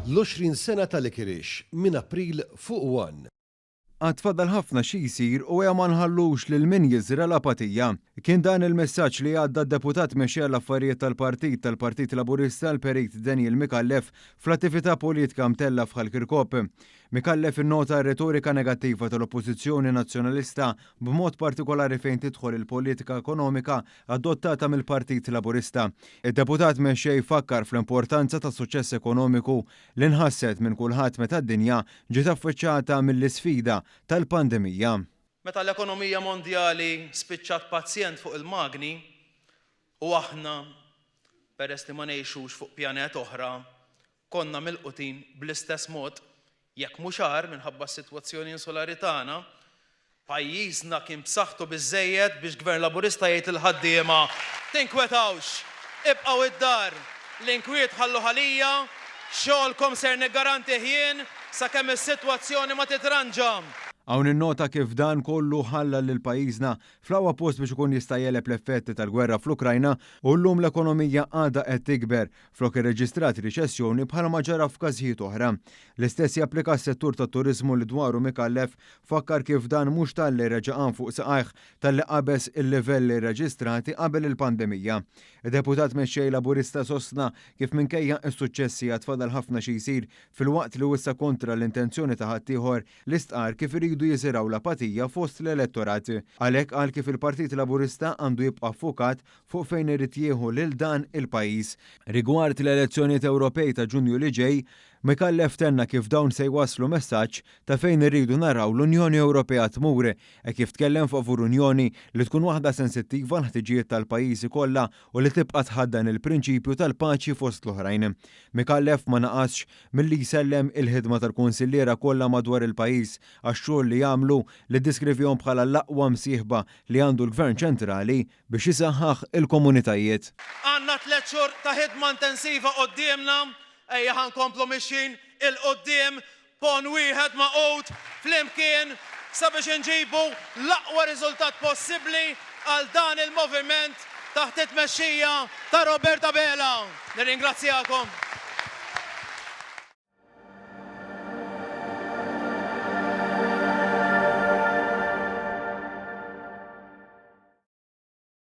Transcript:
L-20 sena ta' Licorice minn April fuq One. Għad fadal ħafna xi jsir u ejja ma nħallux lil min jiżra' l-apatija. Kien dan il-messaġġ li għadda d-Deputat Mexxej għall-Affarijiet tal-Partit tal-Partit Laburista l-Perit Daniel Micallef fl-attività politika mtellgħa f'Ħal Kirkop. Micallef innota r-retorika negattiva tal-Oppożizzjoni Nazzjonalista b'mod partikolari fejn tidħol il-politika ekonomika adottata mill-Partit Laburista. Id-Deputat Mexxej fakkar fl-importanza tas-suċċess ekonomiku li nħasset minn kulħadd meta d-dinja ġiet affaċċjata mill-isfida tal-pandemija. Meta l-ekonomija mondjali spiċċat pazjent fuq il-magni u aħna, peress li ma ngħixux fuq pjanet oħra, konna milqutin bl-istess mod, jekk mhux agħar minħabba s-sitwazzjoni insulari tagħna, pajjiżna kien b'saħħtu biżżejjed biex Gvern Laburista jgħid lill-ħaddiema, Tinkwetawx, ibqgħu id-dar, l-inkwiet ħalluh għalija, xogħolkom ser niggarantih jien sakemm is-sitwazzjoni ma titranġa. Hawn innota kif dan kollu ħalla lil pajjiżna fl-aqwa post biex ikun jista' jegħleb l-effetti tal-gwerra fl-Ukrajna u llum l-ekonomija għadha qed tikber flok irreġistrat riċessjoni bħalma ġara f'każijiet oħra. L-istess japplika għas-settur tat-turiżmu li dwaru Micallef fakkar kif dan mhux talli reġa' qam fuq saqajh talli qabeż il-livelli rreġistrati qabel il-pandemija. Id-Deputat Mexxej Laburista sostna kif minkejja s-suċċessi għad fadal ħafna xi jsir filwaqt li wissa kontra l-intenzjoni ta' ħaddieħor li stqarr kif iridu jiżirgħu l-apatija fost l-elettorat. Għalhekk qal kif il-Partit Laburista għandu jibqa' ffukat fuq fejn irid jieħu lil dan il-pajjiż. Rigward l-elezzjonijiet Ewropej ta' Ġunju li ġej, Micallef tenna kif dawn se jwasslu messaġġ ta' fejn irridu naraw l-Unjoni Ewropea tmur, hekk kif tkellem favur Unjoni li tkun waħda sensittiva għall-ħtiġijiet tal-pajjiżi kollha u li tibqa' tħaddan il-prinċipju tal-paċi fost l-oħrajn. Micallef ma naqasx milli jsellem il-ħidma tal-kunsilliera kollha madwar il-pajjiż għax-xogħol li jagħmlu li ddiskrivihom bħala l-aqwa msieħba li għandu l-Gvern ċentrali biex isaħħaħ il-komunitajiet. Għandna tlett xhur ta' ħidma intensiva quddiemna, ejja ħa nkomplu mixjin 'il quddiem b'ponn wieħed magħqud flimkien sabiex inġibu l-aqwa riżultat possibbli għal dan il-moviment taħt it-tmexxija ta' Robert Abela. Nirringrazzjakom.